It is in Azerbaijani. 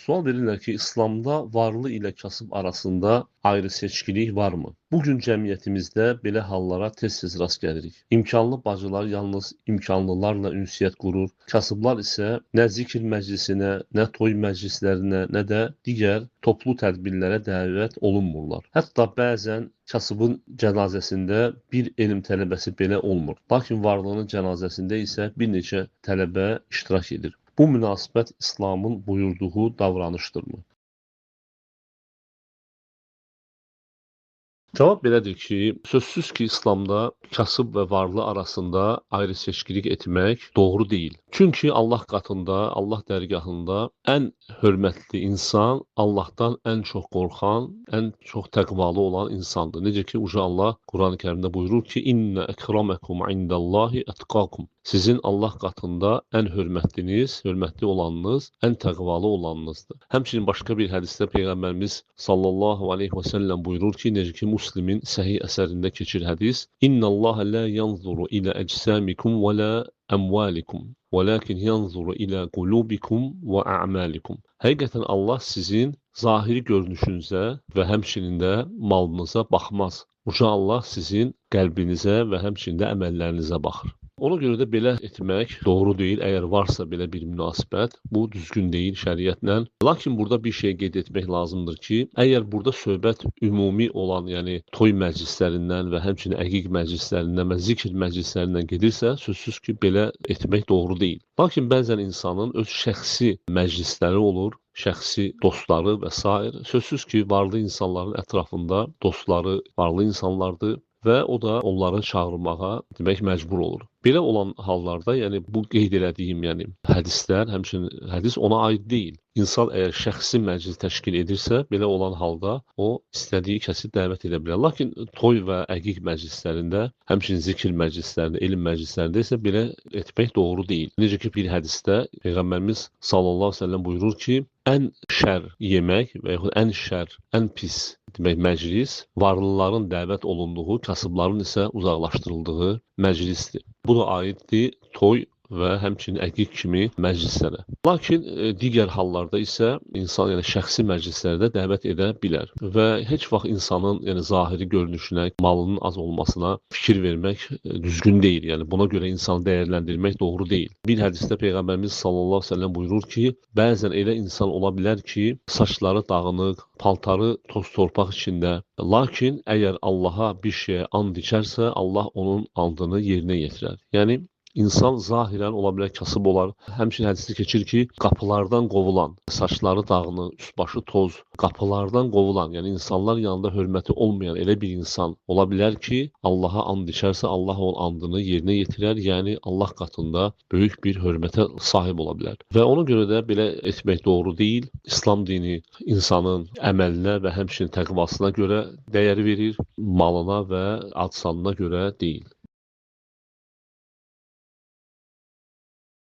Sual verirlər ki, İslamda varlı ilə kasıb arasında ayrı seçkilik varmı? Bugün cəmiyyətimizdə belə hallara tez-tez rast gəlirik. İmkanlı bacılar yalnız imkanlılarla ünsiyyət qurur, kasıblar isə nə zikr məclisinə, nə toy məclislərinə, nə də digər toplu tədbirlərə dəvət olunmurlar. Hətta bəzən kasıbın cənazəsində bir elm tələbəsi belə olmur. Lakin varlının cənazəsində isə bir neçə tələbə iştirak edir. Bu münasibət İslamın buyurduğu davranışdırmı? Cavab belədir ki, sözsüz ki, İslamda kasıb və varlı arasında ayrı seçkilik etmək doğru deyil. Çünki Allah qatında, Allah dərgahında ən hörmətli insan Allahdan ən çox qorxan, ən çox təqvalı olan insandır. Necə ki, Uca Allah Quran-ı Kərimdə buyurur ki, İnnə əkraməkum indallahi ətqakum. Sizin Allah qatında ən hörmətliniz, hörmətli olanınız, ən təqvalı olanınızdır. Həmçinin başqa bir hədisdə Peyğəmbərimiz sallallahu aleyhi və səlləm buyurur ki, necə ki, Müslimin səhih əsərində keçir hədis, İnnallaha la yanzuru ilə əcsamikum və la əmvalikum, və lakin yanzuru ilə qulubikum və a'malikum. Həqiqətən Allah sizin zahiri görünüşünüzə və həmçinin də malınıza baxmaz. Uca Allah sizin qəlbinizə və həmçinin də əməllərinizə baxır. Ona görə də belə etmək doğru deyil. Əgər varsa belə bir münasibət, bu düzgün deyil şəriətlə. Lakin burada bir şey qeyd etmək lazımdır ki, əgər burada söhbət ümumi olan, yəni toy məclislərindən və həmçinin əqiq məclislərindən və zikr məclislərindən gedirsə, sözsüz ki, belə etmək doğru deyil. Lakin bəzən insanın öz şəxsi məclisləri olur, şəxsi dostları və sair. Sözsüz ki, varlı insanların ətrafında dostları varlı insanlardır və o da onları çağırmağa demək məcbur olur. Belə olan hallarda, yəni bu qeyd elədiyim, yəni hədislər, həmçinin hədis ona aid deyil. İnsan əgər şəxsi məclis təşkil edirsə, belə olan halda o istədiyi kəsi dəvət edə bilər. Lakin toy və əqiq məclislərində, həmçinin zikr məclislərində, elm məclislərində isə belə etmək doğru deyil. Necə ki, bir hədisdə Peyğəmbərimiz sallallahu əleyhi və səlləm buyurur ki, ən şər yemək və yaxud ən şər, ən pis demək məclis varlıların dəvət olunduğu, kasıbların isə uzaqlaşdırıldığı məclisdir. Bu da aiddir toy və həmçinin əqiq kimi məclislərə. Lakin digər hallarda isə insan, yəni şəxsi məclislərdə dəvət edə bilər və heç vaxt insanın, yəni zahiri görünüşünə, malının az olmasına fikir vermək düzgün deyil. Yəni buna görə insanı dəyərləndirmək doğru deyil. Bir hədisdə Peyğəmbərimiz sallallahu əleyhi və səlləm buyurur ki, bəzən elə insan ola bilər ki, saçları dağınıq, paltarı toz torpaq içində. Lakin əgər Allaha bir şeyə and içərsə, Allah onun andını yerinə yetirər. Yəni İnsan zahirən ola bilər kasıb olar. Həmçinin hədisdə keçir ki, qapılardan qovulan, saçları dağınıq, üst-başı toz, qapılardan qovulan, yəni insanlar yanında hörməti olmayan elə bir insan ola bilər ki, Allaha and içərsə, Allah onun andını yerinə yetirər, yəni Allah qatında böyük bir hörmətə sahib ola bilər. Və ona görə də belə etmək doğru deyil. İslam dini insanın əməlinə və həmçinin təqvasına görə dəyər verir, malına və ad-sanına görə deyil.